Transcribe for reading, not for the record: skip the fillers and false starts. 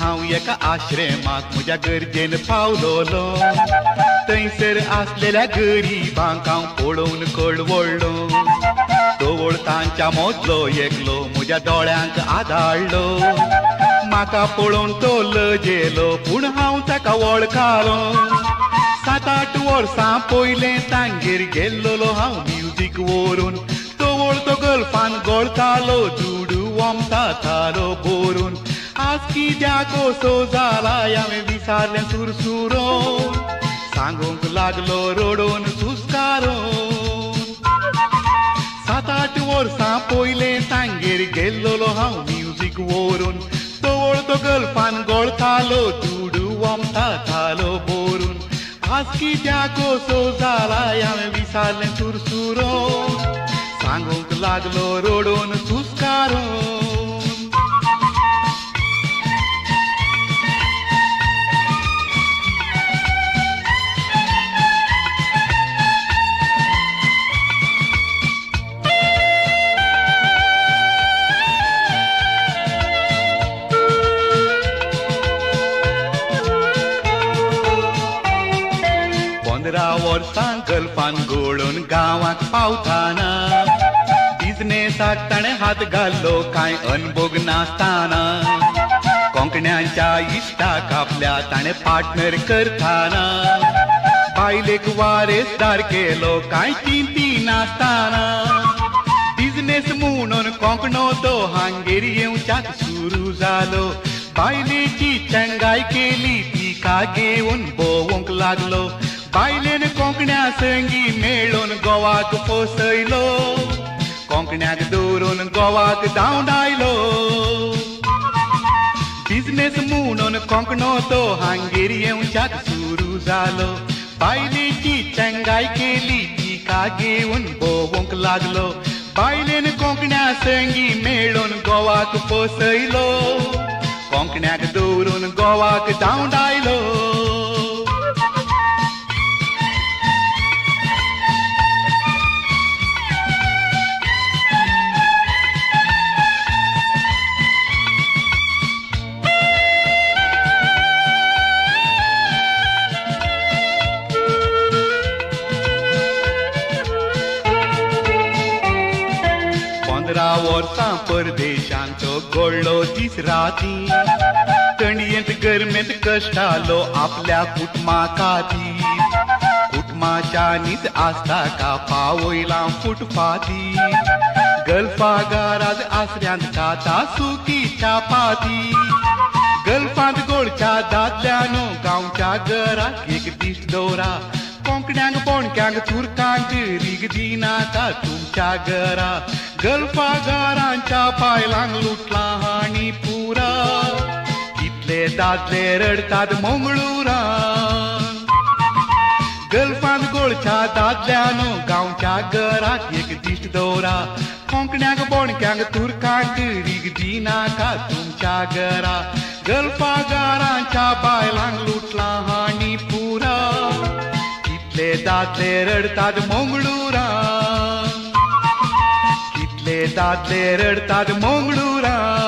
हांव एका आश्रमाक म्हज्या गरजेन पावलोलो. थंयसर आसलेल्या गरिबांक हांव पळोवन कळवळ्ळो. तवळ तांच्या मोदलो एकलो म्हज्या दोळ्यांक आदाळ्ळो. म्हाका पळोवन तो लजेलो पूण हांव ताका वळखालो. 7-8 वर्सां पयलें तांगेर गेल्लोलो हांव म्युजीक व्हरून. तवळ तो गल्फान गळतालो दुडू वमतालो बोरून. आज कित्याक असो जाला हांवें विसारलें सुरसुरोन. सांगूंक लागलो रडोन सुस्कारोन. 7-8 वर्सां पयलें तांगेर गेल्लोलो हांव म्युजीक व्हरून. तवळ तो गल्फान गळतालो दुडू वमतालो बोरून. आज कित्याक असो जाला हांवें विसारलें सुरसुरोन. सांगूंक लागलो रडोन सुस्कारोन. वर्सां गल्फान गळून गांवाक पावताना बिजनेसाक ताणें हात घाल्लो कांय अनभोग नासताना. कोंकण्यांच्या इश्टाक आपल्या ताणें पार्टनर करताना. बायलेक वारेसदार केलो कांय चिंती नासताना. बिजनेस म्हणून कोंकणो तो हांगेर येवच्याक सुरू जालो. बायलेची चंगाय केली तिका घेवन भोंवंक लागलो. बायलेन कोंकण्या संगी मेळून गोवाक पोसयलो. कोंकण्याक दवरून गोवाक धांवडायलो. बिजनेस म्हणून कोंकणो तो हांगेर येवच्याक सुरू जालो. बायलेची चंगाय केली तिका घेवन भोंवंक लागलो. बायलेन कोंकण्या संगी मेळून गोवाक पोसयलो. कोंकण्याक दवरून गोवाक धांवडायलो. वर्सां परदेशांत तो गळ्ळो दीस राती. थंडयेंत गरमेंत कश्टालो आपल्या कुटुंबा खातीर. कुटुंबाच्या न्हीद आसता का पावयलां फुटपाती. गल्फा घरांत आसऱ्यांत खाता सुकी चपाती. गल्फांत गोळच्या दादल्यानो गांवच्या घराक एक दीस दवरा. कोंकण्यांक बोणक्यांक तुर्कांक रीग दिनाका तुमच्या घरा. गल्फा घरांच्या बायलांक लुटला आनी पुरा. कितले दादले रडतात मंगळुरान. गल्फांत गोळच्या दादल्यानो गांवच्या घराक एक दिश्ट दवरा. कोंकण्यांक बोणक्यांक तुर्कांक रीग दिनाका तुमच्या घरा. गल्फा घरांच्या बायलांक लुटला आनी पुरा. कितले दादले रडतात मंगळुरान. कितले दादले रडतात मंगळुरान.